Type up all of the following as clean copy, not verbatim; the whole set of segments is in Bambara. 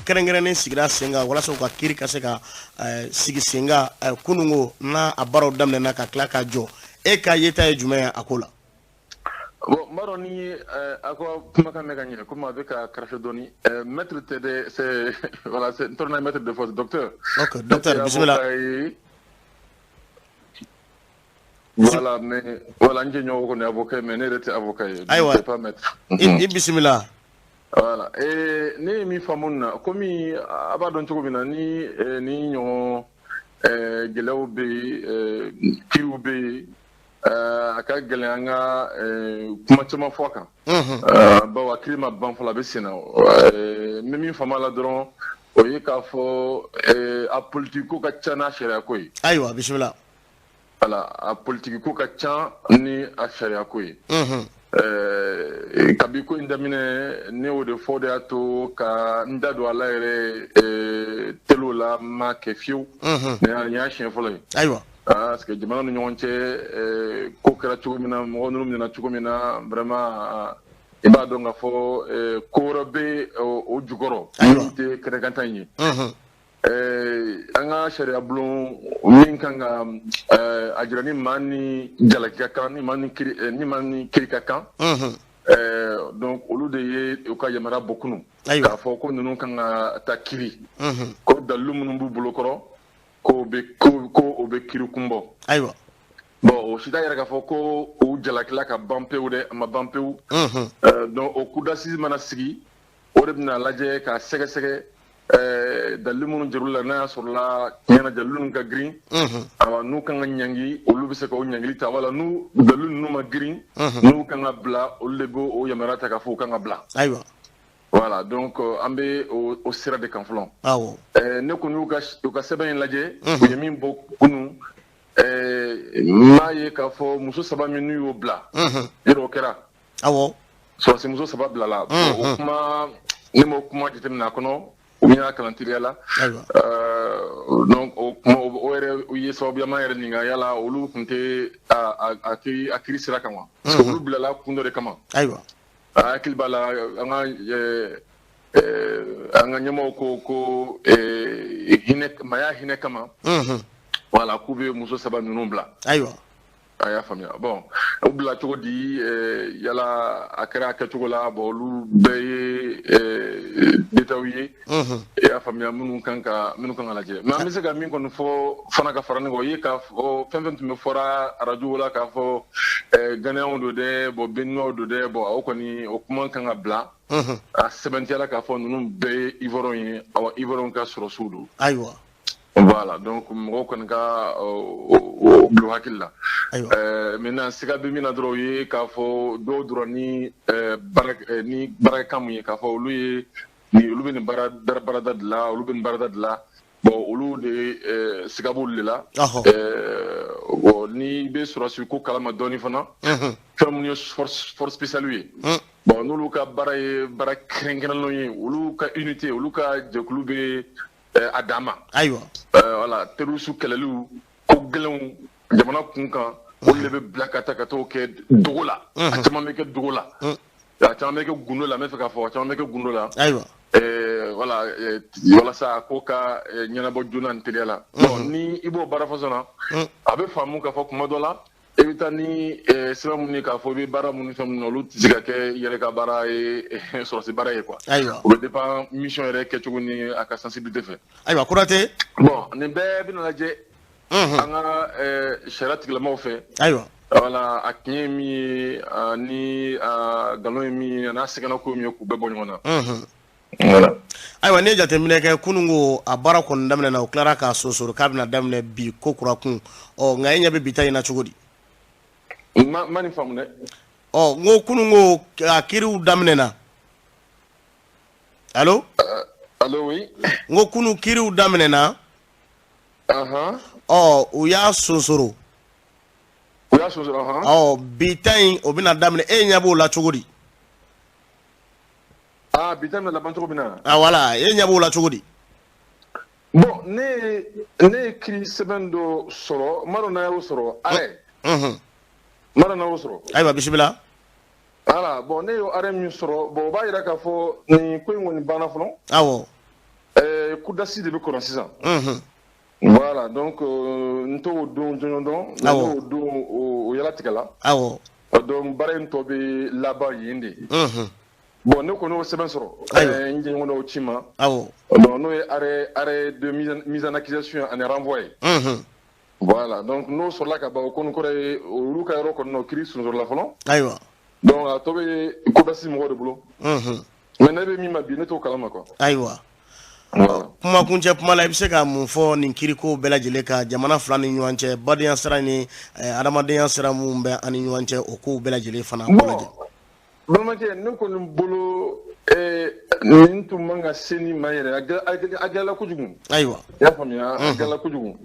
kɛrɛnkɛrɛnnen sigira sen kan walasa u ka kiiri ka se ka sigi sen kan kununko n'a a baaraw daminɛna ka tila ka jɔ. E ka yeta ye jumɛn ye a ko la? Bon, n b'a dɔn ni aw ka kumakan mɛn ka ɲɛ, komi a bɛ ka karafe dɔɔni. Maître tɛ dɛ, c'est voilà, c'est n tɔrɔ maître de fɔ, docteur. Ok, docteur, bisimila. Voilà, mais voilà, n jɛɲɔgɔn kɔni avocat, mais ne yɛrɛ tɛ avocat ye. Ayiwa. Pas maître. I bisimila. Voilà, et ne ye min faamu nin na, komi a b'a dɔn cogo min na ni ni ɲɔgɔn gɛlɛyaw bɛ yen, kiiriw bɛ yen, a ka gɛlɛn an ka kuma caman fɔ a kan, bawo a kiiri ma ban fɔlɔ, a bɛ sen na. N bɛ min faamu a la dɔrɔn, o ye k'a fɔ a politiki ko ka ca n'a sariya ko ye. Ayiwa, bisimila. Voilà, a politiki ko ka ca ni a sariya ko ye. Kabi ko in daminɛ, ne y'o de fɔ, de y'a to ka n da don a la yɛrɛ teliw la, ma kɛ fiyewu. Nin y'a siɲɛ fɔlɔ ye. Parce que jamana ni ɲɔgɔn cɛ ko kɛra cogo min na, mɔgɔ ninnu minɛna cogo min na, vraiment i b'a dɔn k'a fɔ ko wɛrɛ bɛ o jukɔrɔ min tɛ kɛnɛkanta in ye. An ka sariya bulon min kan ka a jira ni maa ni jalaki ka kan, ni maa ni kiri, ni maa ni kiri ka kan, donc olu de ye u ka yamaruya bɔ kunun k'a fɔ ko ninnu kan ka taa kiri, ko dalilu minnu b'u bolo kɔrɔ, ko bɛ ko o bɛ kiri kun bɔ. Bon, o si t'a yɛrɛ k'a fɔ ko u jalakila ka ban pewu dɛ, a ma ban pewu. Donc o cour d'assises mana sigi, o de bɛna lajɛ k'a sɛgɛsɛgɛ dalilu minnu jir'u la, n'a y'a sɔrɔla tiɲɛna dalilu ninnu ka girin, awa n'u kan ka ɲangi, olu bɛ se k'o ɲangili ta, wala n'u dalilu ninnu ma girin, n'u kan ka bila, olu de b'o o yamaruya ta k'a fɔ u kan ka bila. Voilà, donc an bɛ o sira de kan fɔlɔ. Ne kɔni y'u ka sɛbɛn in lajɛ, u ye min bɔ kunun, n m'a ye k'a fɔ muso saba min n'u y'o bila, yɔrɔ o kɛra. Sɔrɔdasi muso saba bilala. O kuma, ne m'o kuma jateminɛ a kɔnɔ, u y'a kalan teliya la. Donc o kuma o yɛrɛ o ye sababuyama yɛrɛ ɲininka yala olu tun tɛ a kiiri sira kan wa? Parce que olu bilala kun dɔ de kama. A hakili b'a la, an ka ɲɛmɔgɔw ko hinɛ, maaya hinɛ kama. Voilà, k'u bɛ muso saba ninnu bila. A y'a faamuya. Bon, u bila cogo di, yala a kɛra a kɛcogo la? Bon, olu bɛɛ ye détails ye, i y'a faamuya, minnu kan ka lajɛ. Mais an bɛ se ka min kɔni fɔ fana ka fara nin kan, o ye k'a fɔ fɛn fɛn tun bɛ fɔra arajo la k'a fɔ Ghanéenw don dɛ, bon, Béninois don dɛ, bon, o kɔni o kuma kan ka bila. A sɛbɛntiyala k'a fɔ ninnu bɛɛ ye Ivoiriens ye, awa Ivoiriens ka sɔrɔsiw don. Voilà, donc mɔgɔw kɔni ka o bila hakili la. Maintenant, siga bɛ min na dɔrɔn, o ye k'a fɔ dɔw dɔrɔn ni baara ni baarakɛkan mun ye k'a fɔ olu ye ni olu bɛ nin baara baarada de la, olu bɛ nin baarada de la. Bon, olu de siga b'olu de la. Bon, n'i bɛ sɔrɔsi ko kalama dɔɔni fana, fɛn minnu ye force spéciale ye, bon, n'olu ka baara ye baara kɛrɛnkɛrɛnnenw ye, olu ka unité, olu ka jɛkulu bɛ a dan ma. Voilà, terroriste kɛlɛliw, ko gɛlɛnw jamana kun kan, olu de bɛ bila ka taa ka t'o kɛ dogo la. A caman bɛ kɛ dogo la, a caman bɛ kɛ gundo la. N bɛ fɛ k'a fɔ a caman bɛ kɛ gundo la. Voilà, walasa a ko ka ɲɛnabɔ joona ni teliya la. Bon, ni i b'o baara façon na, a bɛ faamu k'a fɔ kuma dɔ la i bɛ taa ni sira minnu ye k'a fɔ i bɛ baara minnu, fɛn minnu na, olu tɛ se ka kɛ i yɛrɛ ka baara ye, sɔrɔsi baara ye quoi. O bɛ dépend mission yɛrɛ kɛcogo ni a ka sensibilité fɛ. Ayiwa, Konate. Bon, nin bɛɛ bɛna lajɛ an ka sariya tigilamɔgɔw fɛ. Voilà, a tiɲɛ ye min ye, ni nkalon ye min ye, a n'a sɛgɛnna ko min ye, k'u bɛɛ bɔ ɲɔgɔn na. Voilà. Ayiwa, n'i ye jateminɛ kɛ, kunun ko a baara kɔni daminɛna, u tilara k'a sonsoro k'a bɛna daminɛ bi ko kura kun. Ɔ, nka e ɲɛ bɛ bi ta in na cogo di? Ma nin faamu dɛ. Ɔ, n ko kunun ko a kiiriw daminɛna. Allo? Allo, oui. N ko kunun kiiriw daminɛna. Ɔ, u y'a sonsoro. U y'a sonsoro. Ɔ, bi ta in, o bɛna daminɛ, e ɲɛ b'o la cogo di? Ah, bi ta bɛna laban cogo min na. Ah voilà, e ɲɛ b'o la cogo di? Bon, ne ye kiiri sɛbɛn dɔ sɔrɔ, n m'a dɔn n'a y'o sɔrɔ, arrêt. N m'a dɔn n'a y'o sɔrɔ. Ayiwa, bisimila. Voilà, bon, ne y'o arrêt min sɔrɔ, bon, o b'a yira k'a fɔ nin ko in kɔni banna fɔlɔ. Cour d'assises de bɛ kɔnɔ sisan. Voilà, donc n t'o don jɔnjɔn dɔn, mais n'o don o yalatigɛ la. Awɔ. Donc baara in tɔ bɛ laban yen de. Bon, ne kɔni y'o sɛbɛn sɔrɔ. N jɛɲɔgɔn dɔw ci ma. Awɔ. Donc n'o ye arrêt de mise en accusation ani renvoi ye. Voilà, donc n'o sɔrɔla ka ban, o kɔni kɔrɔ ye olu ka yɔrɔ kɔni na, o kiiri sunɔgɔla fɔlɔ. Ayiwa. Donc a tɔ bɛ cour d'assises mɔgɔw de bolo. Mais ne bɛ min ma bi, ne t'o kalama quoi. Ayiwa. Kuma kuncɛ kuma la, i bɛ se ka mun fɔ nin kiriko bɛɛ lajɛlen kan, jamana fila ni ɲɔgɔn cɛ, badenya sira ni adamadenya sira minnu bɛ an ni ɲɔgɔn cɛ, o kow bɛɛ lajɛlen fana? Bon, balimakɛ, ne kɔni bolo, nin tun man ka se nin ma yɛrɛ, a gɛlɛla kojugu. Ayiwa. I y'a faamuya, a gɛlɛla kojugu.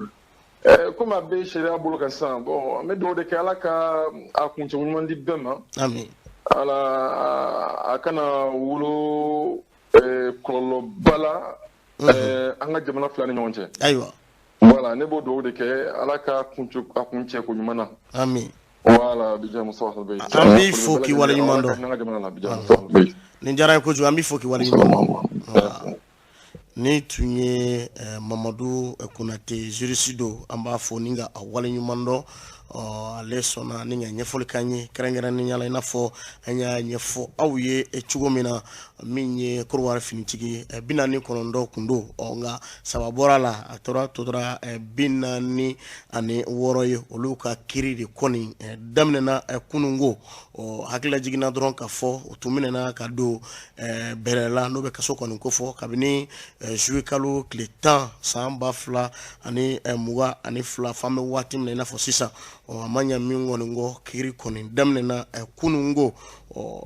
Komi a bɛ sariya bolo kan sisan, bon, an bɛ dugawu de kɛ, Ala ka a kuncɛ ɲuman di bɛɛ ma. Amin. Ala a kana wolo kɔlɔlɔba la an ka jamana fila ni ɲɔgɔn cɛ. Ayiwa. Voilà, ne b'o dugawu de kɛ, Ala ka a kuncɛ ko ɲuman na. Amin. Voilà, bija Musa. An b'i fo k'i waleɲuman dɔn. An ka jamana la, bija Musa. Nin diyara n ye kojugu, an b'i fo k'i waleɲuman dɔn. Ni tun ye Mamadu Konate, juriste don, an b'a fo ni ka a waleɲuman dɔn. Ale sɔnna ni ka ɲɛfɔli k'an ye kɛrɛnkɛrɛnnenya la, i n'a fɔ an y'a ɲɛfɔ aw ye cogo min na, min ye Korowari finitigi 49 kun don, nka 3 bɔra la, a tora tora 46 ye. Olu ka kiiri de kɔni daminɛna kununko. Hakilila jiginna dɔrɔn ka fɔ o tun minɛna ka don bɛrɛ la, n'o bɛ kaso kɔni ko fɔ, kabini juillet kalo tile 10 san 2022, f'an bɛ waati min na i n'a fɔ sisan. A ma ɲɛ min kɔni kɔ, kiiri kɔni daminɛna kununko,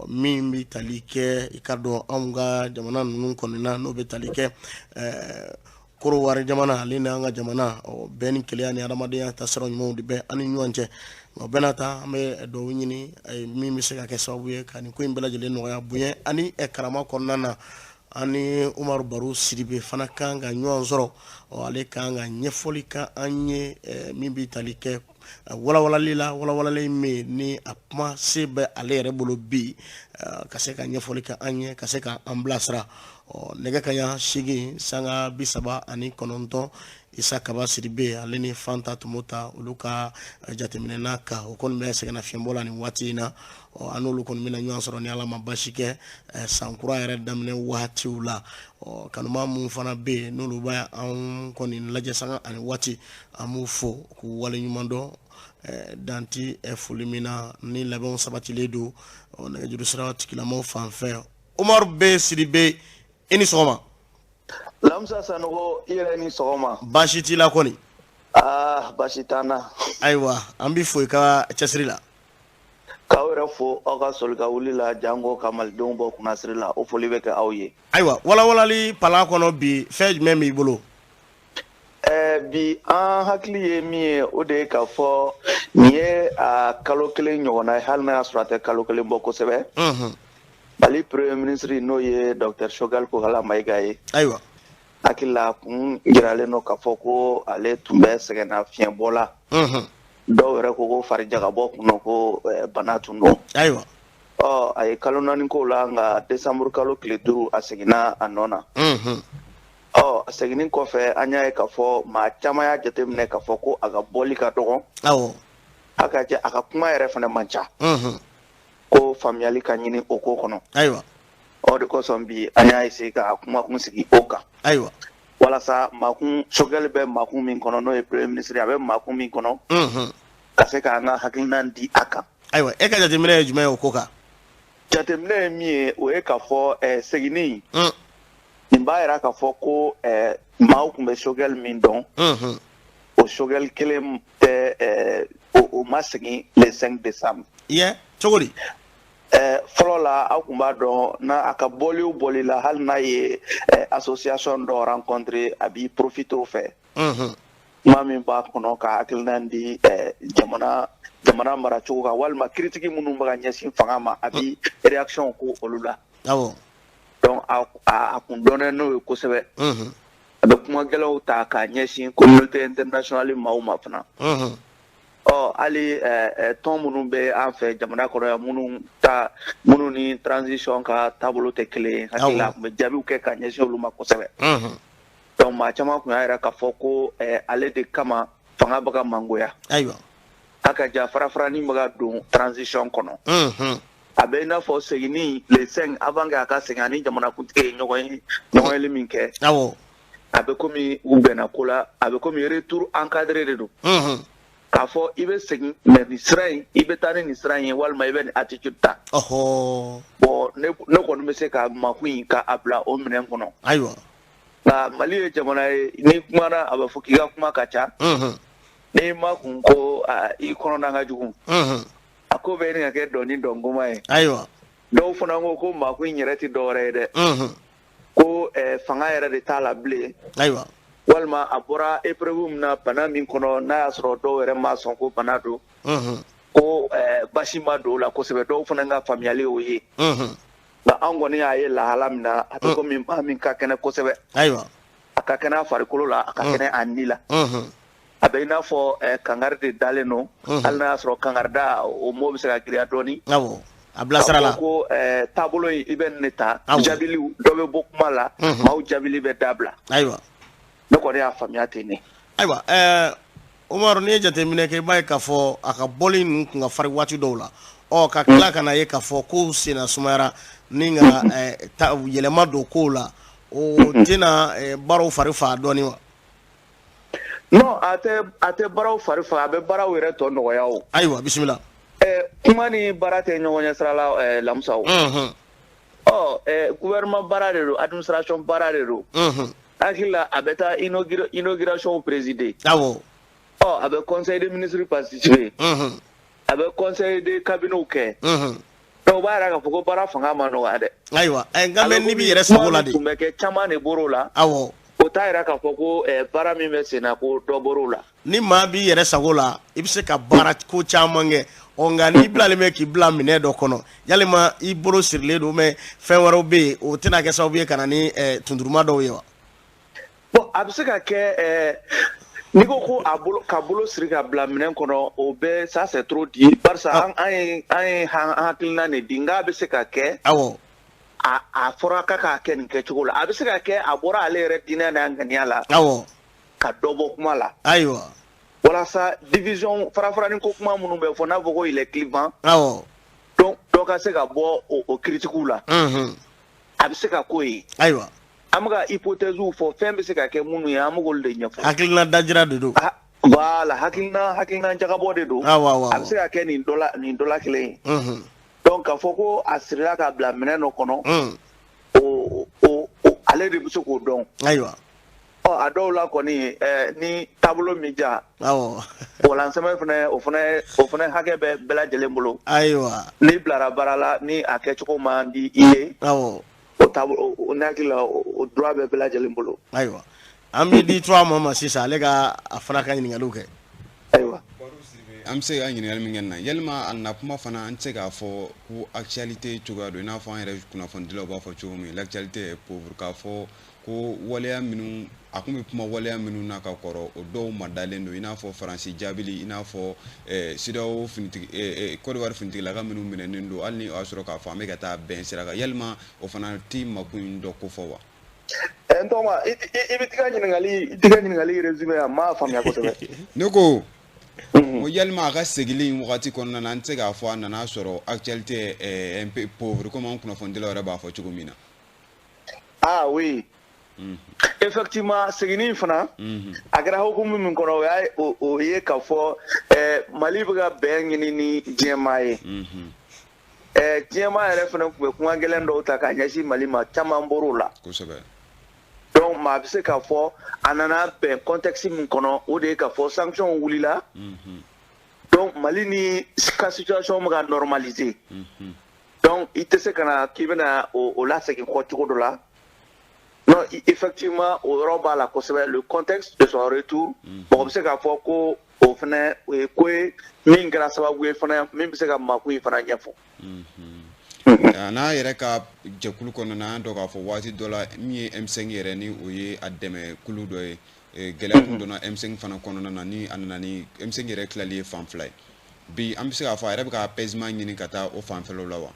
min bɛ tali kɛ, i ka dɔn, anw ka jamana ninnu kɔni na, n'o bɛ tali kɛ Korowari jamana, ale ni an ka jamana bɛɛ ni kelenya ni adamadenya taasira ɲumanw de bɛ an ni ɲɔgɔn cɛ. O bɛɛ n'a ta, an bɛ dugawu ɲini min bɛ se ka kɛ sababu ye ka nin ko in bɛɛ lajɛlen nɔgɔya bonya ani karama kɔnɔna na. Ani Umaru Baro Sidibe fana kan ka ɲɔgɔn sɔrɔ, ale kan ka ɲɛfɔli kan an ye min bɛ tali kɛ walawalali la, walawalali min ni a kuma se bɛ ale yɛrɛ bolo bi, ka se ka ɲɛfɔli kɛ an ye, ka se ka an bilasira. Nɛgɛ kaɲa 8 sanga 39, Isa Kaba Sidibe ale ni Fanta Tumota, olu ka jateminɛ n'a kan, o kɔni bɛ sɛgɛnnafiɲɛbɔ la nin waati in na. An n'olu kɔni bɛna ɲɔgɔn sɔrɔ ni Ala ma basi kɛ san kura yɛrɛ daminɛ waatiw la. Kanuma mun fana bɛ yen, n'olu bɛ anw kɔni lajɛ sanga ani waati, an b'u fo k'u waleɲuman dɔn danti foli min na ni labɛnw sabatilen don nɛgɛjuru sira tigilamaw fan fɛ. Umaru B Sidibe, i ni sɔgɔma. Lamusa Sanogo, i yɛrɛ ni sɔgɔma. Baasi t'i la kɔni? Aa, baasi t'an na. Ayiwa, an b'i fo i ka cɛsiri la. K'aw yɛrɛ fo aw ka soli ka wuli la, janko ka malidenw bɔ kunnasiri la, o foli bɛ kɛ aw ye. Ayiwa, walawalali palan kɔnɔ bi, fɛn jumɛn b'i bolo? Bi an hakili ye min ye, o de ye k'a fɔ nin ye a kalo 1 ɲɔgɔnna ye, hali n'a y'a sɔrɔ a tɛ kalo 1 bɔ kosɛbɛ. Mali premier ministre, n'o ye docteur Choguel Kokalla Maïga ye. Ayiwa. Hakili la kun jiralen don k'a fɔ ko ale tun bɛ sɛgɛnna fiɲɛbɔ la. Dɔw yɛrɛ ko ko farijagabɔ kun don, ko bana tun don. Ayiwa. Ɔ, a ye kalo 4 k'o la, nka décembre kalo tile 5, a seginna a nɔ na. Ɔ, a seginni kɔfɛ, an y'a ye k'a fɔ maa caman y'a jateminɛ k'a fɔ ko a ka bɔli ka dɔgɔn. Awɔ. A ka jɛ, a ka kuma yɛrɛ fana man ca. Ko faamuyali ka ɲini o ko kɔnɔ. Ayiwa. O de kosɔn bi an y'a essayer ka kumakun sigi o kan. Ayiwa. Walasa makun Choguel bɛ makun min kɔnɔ, n'o ye premier ministre, a bɛ makun min kɔnɔ, ka se k'an ka hakilina di a kan. Ayiwa, e ka jateminɛ ye jumɛn ye o ko kan? Jateminɛ ye min ye, o ye k'a fɔ seginni nin b'a yira k'a fɔ ko maaw tun bɛ Choguel min dɔn, o Choguel kelen tɛ, o ma segin le 5 décembre. Iye, cogo di? Fɔlɔ la, aw tun b'a dɔn n'a a ka bɔli o bɔli la, hali n'a ye association dɔ rencontrer, a b'i profiter o fɛ. Kuma min b'a kɔnɔ ka hakilina di jamana maracogo kan, walima critique minnu bɛ ka ɲɛsin fanga ma, a bɛ réaction ko olu la. Awɔ. Donc a kun dɔnnen n'o ye kosɛbɛ. A bɛ kuma gɛlɛnw ta k'a ɲɛsin communauté internationale maaw ma fana. Ɔ, hali tɔn minnu bɛ an fɛ jamana kɔnɔ yan, minnu ni transition ka taabolo tɛ kelen ye, hakili la a tun bɛ jaabiw kɛ ka ɲɛsin olu ma kosɛbɛ. Donc maa caman tun y'a yira k'a fɔ ko ale de kama fanga bɛ ka mangoya. Ayiwa. A ka ja fara-farani bɛ ka don transition kɔnɔ. A bɛ i n'a fɔ seginni le 5 avant que a ka segin ani jamanakuntigi ye ɲɔgɔn yeli min kɛ. Awɔ. A bɛ komi u bɛnna ko la, a bɛ komi retour encadré de don. K'a fɔ i bɛ segin mais nin sira in, i bɛ taa ni nin sira in ye walima i bɛ nin attitude ta. Ɔhɔ. Bon, ne kɔni bɛ se ka makun in ka a bila o minɛn kɔnɔ. Ayiwa. Nka Mali ye jamana ye, n'i kumana a bɛ fɔ k'i ka kuma ka ca. N'i ma kun ko i kɔnɔna ka jugu. A ko bɛ ɲini ka kɛ dɔn ni dɔnkoma ye. Ayiwa. Dɔw fana ko makun in yɛrɛ tɛ dɔwɛrɛ ye dɛ. Ko fanga yɛrɛ de t'a la bilen. Ayiwa. Walima a bɔra épreuve min na, bana min kɔnɔ, n'a y'a sɔrɔ dɔw yɛrɛ ma sɔn ko bana don. Ko basi ma don o la kosɛbɛ, dɔw fana ka faamuyali y'o ye. Nka an kɔni y'a ye lahala min na, a bɛ komi maa min ka kɛnɛ kosɛbɛ. Ayiwa. A ka kɛnɛ a farikolo la, a ka kɛnɛ a ni la. A bɛ i n'a fɔ kangari de dalen don. Hali n'a y'a sɔrɔ kangarida o mot bɛ se ka girinya dɔɔni. Awɔ. A bilasira la. Ko taabolo in i bɛ nin de ta. Jaabiliw dɔ bɛ bɔ kuma la. Maaw jaabili bɛ dabila. Ayiwa. Ne kɔni y'a faamuya ten ne. Ayiwa, Umaru, n'i ye jateminɛ kɛ, i b'a ye k'a fɔ a ka bɔli ninnu tun ka farin waati dɔw la. Ɔ ka tila ka na ye k'a fɔ kow senna sumayara ni ka yɛlɛma don kow la, o tɛna baaraw fari faga dɔɔni wa? Non, a tɛ baaraw fari faga, a bɛ baaraw yɛrɛ tɔ nɔgɔya o. Ayiwa, bisimila. Kuma ni baara tɛ ɲɔgɔn ɲɛ sira la, Lamusa o. Ɔ gouvernement baara de don, administration baara de don. Hakili la a bɛ taa inauguration présider. Awɔ. Ɔ a bɛ conseil des ministres participer. A bɛ conseil de cabinet kɛ. Donc o b'a yira k'a fɔ ko baara fanga ma nɔgɔya dɛ. Ayiwa, nka mɛ n'i b'i yɛrɛ sago la de. Kuma min tun bɛ kɛ, caman de bɔr'o la. Awɔ. O t'a yira k'a fɔ ko baara min bɛ sen na, ko dɔ bɔr'o la. Ni maa b'i yɛrɛ sago la, i bɛ se ka baara ko caman kɛ. Ɔ nka n'i bilalen bɛ k'i bila minɛ dɔ kɔnɔ, yalima i bolo sirilen don, mɛ fɛn wɛrɛw bɛ yen, o tɛna kɛ sababu ye ka na ni tunduruma dɔw ye wa? Bon, a bɛ se ka kɛ, n'i ko ko a bolo ka bolo siri ka bila minɛn kɔnɔ, o bɛɛ, ça c'est trop dit, barisa an ye hakilina de di, nka a bɛ se ka kɛ. Awɔ. A fɔra k'a k'a kɛ nin kɛcogo la, a bɛ se ka kɛ a bɔra ale yɛrɛ diinɛ n'a ŋaniya la. Awɔ. Ka dɔ bɔ kuma la. Ayiwa. Walasa division fara-farani ko kuma minnu bɛ fɔ, n'a fɔ ko il est clivant. Awɔ. Donc dɔ ka se ka bɔ o critiques la. A bɛ se ka k'o ye. Ayiwa. An bɛ ka hypothèse fɔ, fɛn bɛ se ka kɛ minnu ye, an bɛ k'olu de ɲɛfɔ. Hakilina dajira de don. Voilà, hakilina jagabɔ de don. Awɔ. A bɛ se ka kɛ nin dɔ la kelen ye. Donc k'a fɔ ko a sirila ka bila minɛn dɔ kɔnɔ. O ale de bɛ se k'o dɔn. Ayiwa. Ɔ a dɔw la kɔni, ni taabolo min ja. Awɔ. Walansɛmɛ fana, o fana hakɛ bɛ bɛɛ lajɛlen bolo. Ayiwa. N'i bilara baara la, ni a kɛcogo man di i ye. Awɔ. O taabolo, o ne hakili la, o droit bɛ bɛɛ lajɛlen bolo. Ayiwa. An bɛ di trois ma sisan, ale ka a fana ka ɲininkaliw kɛ. Ayiwa. An bɛ se ka ɲininkali min kɛ nin na, yalima a na kuma fana, an tɛ se k'a fɔ ko actualité cogoya don, i n'a fɔ an yɛrɛ kunnafonidilaw b'a fɔ cogo min, l'actualité est pauvre, k'a fɔ ko waleya minnu a kun bɛ kuma waleya minnu na ka kɔrɔ, o dɔw ma dalen don, i n'a fɔ Faransi jaabili, i n'a fɔ CEDEAO finitigi, Côte d'Ivoire finitigilaka minnu minɛnen don, hali ni o y'a sɔrɔ k'a fɔ an bɛ ka taa bɛn sira kan, yalima o fana ti makun in dɔ ko fɔ wa? N tɔgɔma, i bɛ t'i ka ɲininkali résumé, a m'a faamuya kosɛbɛ. Ne ko ko yalima a ka segili wagati kɔnɔna na, an tɛ se k'a fɔ a nana sɔrɔ actualité est un peu pauvre, comme an kunnafonidilaw yɛrɛ b'a fɔ cogo min na. Ah oui. Effectivement, seginni fana a kɛra hukumu min kɔnɔ, o ye k'a fɔ Mali bɛ ka bɛn ɲini ni diɲɛmaa ye. Diɲɛmaa yɛrɛ fana tun bɛ kuma gɛlɛn dɔw ta k'a ɲɛsin Mali ma, caman bɔr'o la. Kosɛbɛ. Donc maa bɛ se k'a fɔ a nana bɛn contexte min kɔnɔ, o de ye k'a fɔ sanction wulila. Donc Mali ni ka situation bɛ ka normaliser. Donc i tɛ se ka na k'i bɛna o lasegin kɔ cogo dɔ la. Non, effectivement, o yɔrɔ b'a la kosɛbɛ, le contexte de son retour. Mɔgɔ bɛ se k'a fɔ ko o fana o ye ko ye min kɛra sababu ye fana min bɛ se ka makun in fana ɲɛfɔ. A n'a yɛrɛ ka jɛkulu kɔnɔna, an dɔn k'a fɔ waati dɔ la, min ye M5 yɛrɛ ni o ye a dɛmɛ kulu dɔ ye, gɛlɛya kun donna M5 fana kɔnɔna na, ni a nana ni M5 yɛrɛ tilali ye fan fila ye. Bi an bɛ se k'a fɔ a yɛrɛ bɛ ka apaisement ɲini ka taa o fanfɛlaw la wa?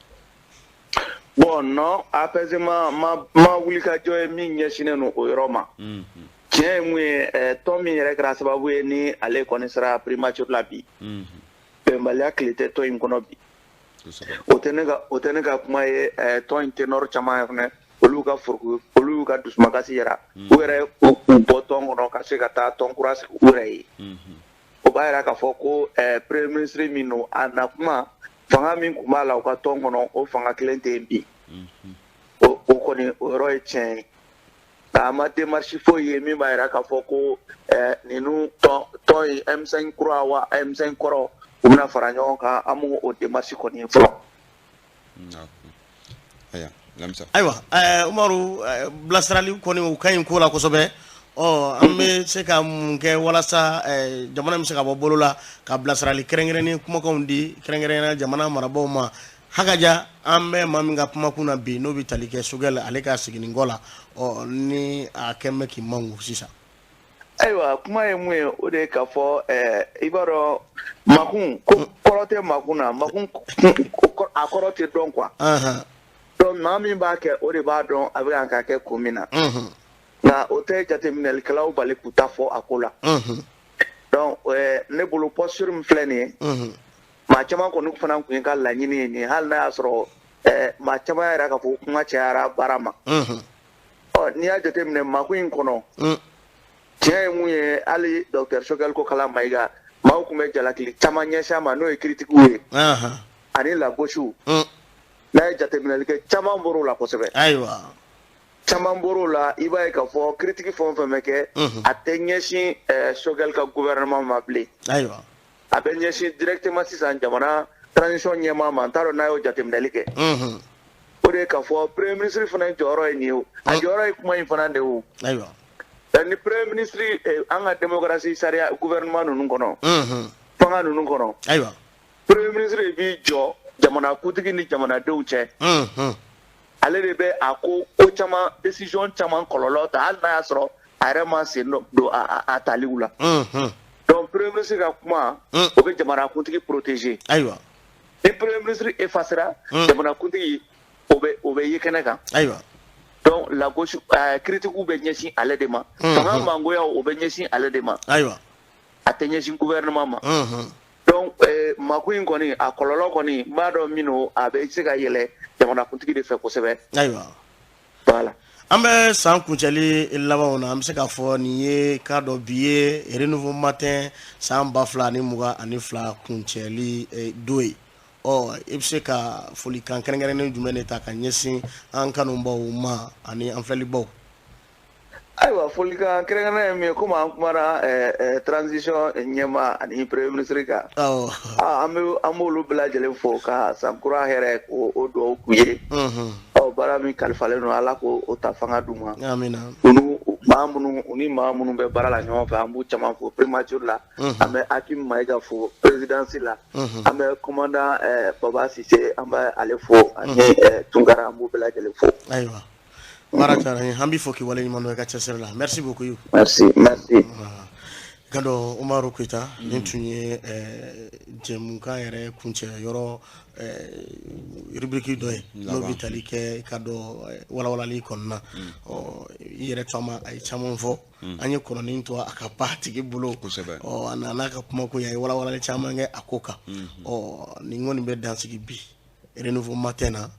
Bon, non, apaisement ma wuli ka jɔ ye min ɲɛsinnen don o yɔrɔ ma. Tiɲɛ ye mun ye, tɔn min yɛrɛ kɛra sababu ye ni ale kɔni sera primature la bi, bɛnbaliya tile tɛ tɔn in kɔnɔ bi. O tɛ ne ka kuma ye. Tɔn in ténor caman fɛnɛ, olu ka furuku, olu y'u ka dusumakasi yira, u yɛrɛ u bɔ tɔn kɔnɔ ka se ka taa tɔn kura sigi u yɛrɛ ye. O b'a yira k'a fɔ ko premier ministre min don, a na kuma fanga min tun b'a la u ka tɔn kɔnɔ, o fanga kelen tɛ yen bi. O kɔni o yɔrɔ ye tiɲɛ ye. Nka a ma démarche foyi ye min b'a yira k'a fɔ ko ninnu tɔn in M5 kura wa M5 kɔrɔ u bɛna fara ɲɔgɔn kan, an m'o o démarche kɔni ye fɔlɔ. Ayiwa, Umaru, bilasirali kɔni o ka ɲi ko la kosɛbɛ. Ɔ, an bɛ se ka mun kɛ walasa jamana bɛ se ka bɔ bolo la ka bilasirali kɛrɛnkɛrɛnnen kumakanw di kɛrɛnkɛrɛnnenya jamana marabaaw ma? Hakaja, an bɛ maa min ka kumakun na bi, n'o bɛ tali kɛ Choguel ale ka sigininkɔ la, ɔ ni a kɛn bɛ k'i mangun sisan. Ayiwa, kuma ye mun ye, o de ye k'a fɔ i b'a dɔn makun ko kɔrɔ tɛ makun na, makun a kɔrɔ tɛ dɔn quoi. Donc maa min b'a kɛ, o de b'a dɔn a bɛ kan ka kɛ kun min na. Nka o tɛ jateminɛlikɛlaw bali k'u ta fɔ a ko la. Donc ne bolo, posture min filɛ nin ye, maa caman kɔni fana tun ye ka laɲini ye nin ye, hali n'a y'a sɔrɔ maa caman y'a yira k'a fɔ ko kuma cayara baara ma. Ɔ, n'i y'a jateminɛ makun in kɔnɔ, tiɲɛ ye mun ye, hali docteur Choguel Kokalla Maïga, maaw tun bɛ jalakili caman ɲɛsin a ma, n'o ye critiques ye ani lagosiw. N'a ye jateminɛli kɛ, caman bɔr'o la kosɛbɛ. Ayiwa, caman bɔr'o la. I b'a ye k'a fɔ critique fɛn o fɛn bɛ kɛ, a tɛ ɲɛsin Choguel ka gouvernement ma bilen. Ayiwa, a bɛ ɲɛsin directement sisan jamana transition ɲɛmaa ma. N t'a dɔn n'a y'o jateminɛli kɛ. O de ye k'a fɔ premier ministre fana jɔyɔrɔ ye nin ye o, a jɔyɔrɔ ye kuma in fana de ye o. Ayiwa, ni premier ministre, an ka démocratie sariya gouvernement ninnu kɔnɔ, fanga ninnu kɔnɔ, ayiwa, premier ministre b'i jɔ jamana kuntigi ni jamanadenw cɛ. Ale de bɛ a ko ko caman, décision caman kɔlɔlɔ ta, hali n'a y'a sɔrɔ a yɛrɛ ma sen don a taliw la. Donc premier ministre ka kuma, o bɛ jamana kuntigi protéger. Ayiwa, ni premier ministre effacera, jamana kuntigi o bɛ ye kɛnɛ kan. Ayiwa, donc la gauche critique bɛ ɲɛsin ale de ma, fanga mangoya o bɛ ɲɛsin ale de ma. Ayiwa, a tɛ ɲɛsin gouvernement ma. Donc makun in kɔni, a kɔlɔlɔ kɔni, n b'a dɔn min don, a bɛ se ka yɛlɛ jamanakuntigi de fɛ kosɛbɛ. Ayiwa, voilà. An bɛ san kuncɛli labanw na, an bɛ se k'a fɔ nin ye k'a dɔn bi ye Renouveau Matin san 2022 kuncɛli don ye. Ɔ, i bɛ se ka folikan kɛrɛnkɛrɛnnen jumɛn de ta ka ɲɛsin an kanubaw ma ani an filɛlibaw? Ayiwa, folikan kɛrɛnkɛrɛnnen ye min ye, komi an kumana transition ɲɛmaa ani premier ministre kan, an b'olu bɛɛ lajɛlen fo ka san kura hɛrɛ k'o dugawu k'u ye. Ɔ, baara min kalifalen don, Ala k'o ta fanga d'u ma. Amina. U ni maa minnu bɛ baara la ɲɔgɔn fɛ, an b'u caman fo primature la. An bɛ Hakim Maïga fo présidence la. An bɛ commandant Baba Cissé, an bɛ ale fo, ani Tunkara, an b'u bɛɛ lajɛlen fo. Ayiwa, baara diyara n ye, an b'i fo k'i waleɲuman dɔn i ka cɛsiri la. Merci beaucoup. Merci, merci. Ka dɔn Umaru Koyita, nin tun ye jɛmukan yɛrɛ kuncɛ yɔrɔ rubrique dɔ ye, n'o bɛ tali kɛ ka dɔn walawalali kɔnɔna. Ɔ, i yɛrɛ caman a ye caman fɔ, an ye kɔnɔnin to a ka ba tigi bolo. Ɔ, a nana ka kuma ko a ye walawalali caman kɛ a ko kan. Ɔ, nin kɔni bɛ dansigi bi Renouveau Matin na,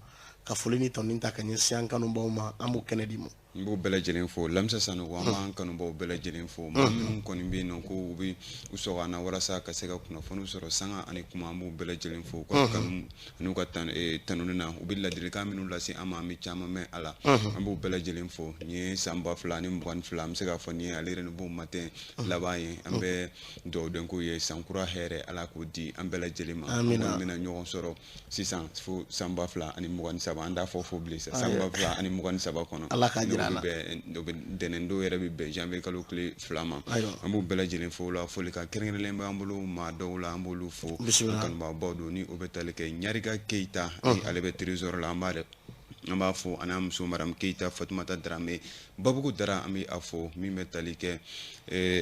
ka foli ni tɔni ta ka ɲɛsin an kanubaw ma, an b'o kɛnɛ di ma. N b'o bɛɛ lajɛlen fo Lamisa Sanogo, an b'an kanubaw bɛɛ lajɛlen fo, maa minnu kɔni bɛ yen nɔ ko u bɛ u sɔgɔ an na walasa ka se ka kunnafoniw sɔrɔ sanga ani kuma, an b'u bɛɛ lajɛlen fo u ka kanu n'u ka tanuni na, u bɛ ladilikan minnu lase an ma, an bɛ caman mɛn a la, an b'u bɛɛ lajɛlen fo. Nin ye san 2022, an bɛ se k'a fɔ nin ye ale Renouveau Matin laban ye. An bɛ dugawu k'u ye, san kura hɛrɛ Ala k'o di an bɛɛ lajɛlen ma. An bɛna ɲɔgɔn sɔrɔ sisan fo san 2023, an t'a fɔ fo bilen san 2023 kɔnɔ. Ala ka jira. Dɛnɛn dɔw yɛrɛ bɛ bɛn janvier kalo tile 2 ma. An b'u bɛɛ lajɛlen fo la, folikan kɛrɛnkɛrɛnlen b'an bolo maa dɔw la, an b'olu fo, kanubabaw don ni o bɛ tali kɛ Ɲarika Keyita, ni ale bɛ trésor la, an b'a fo, a n'a muso Madame Keyita Fatumata Darame Babugu Dara, an bɛ a fo. Min bɛ tali kɛ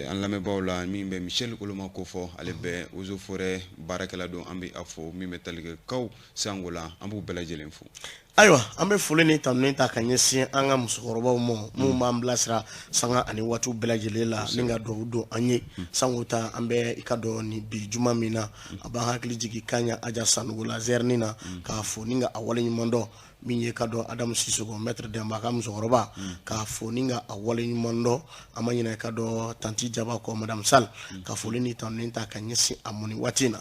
an lamɛnbaaw la, min bɛ Michel Koloma kofɔ, ale bɛ Eaux et Forêts baarakɛla don, an bɛ a fo. Min bɛ tali kɛ Kaw Sango la, an b'u bɛɛ lajɛlen fo. Ayiwa, an bɛ foli ni tanuni ta ka ɲɛsin an ka musokɔrɔbaw ma, minnu b'an bilasira sanga ani waatiw bɛɛ lajɛlen la ni ka dugawu don an ye. Sango ta, an bɛ i ka dɔn ni bi juma min na, a b'an hakili jigin Kaɲa Aja Sanogo la zɛrini na, k'a fo ni ka a waleɲuman dɔn. Min ye ka dɔn Adamu Sisoko, maître Denba ka musokɔrɔba, k'a fo ni ka a waleɲuman dɔn. An ma ɲinɛ ka dɔn tanti Jaba kɔ, madame Sall, ka foli ni tanuni ta ka ɲɛsin a ma nin waati in na.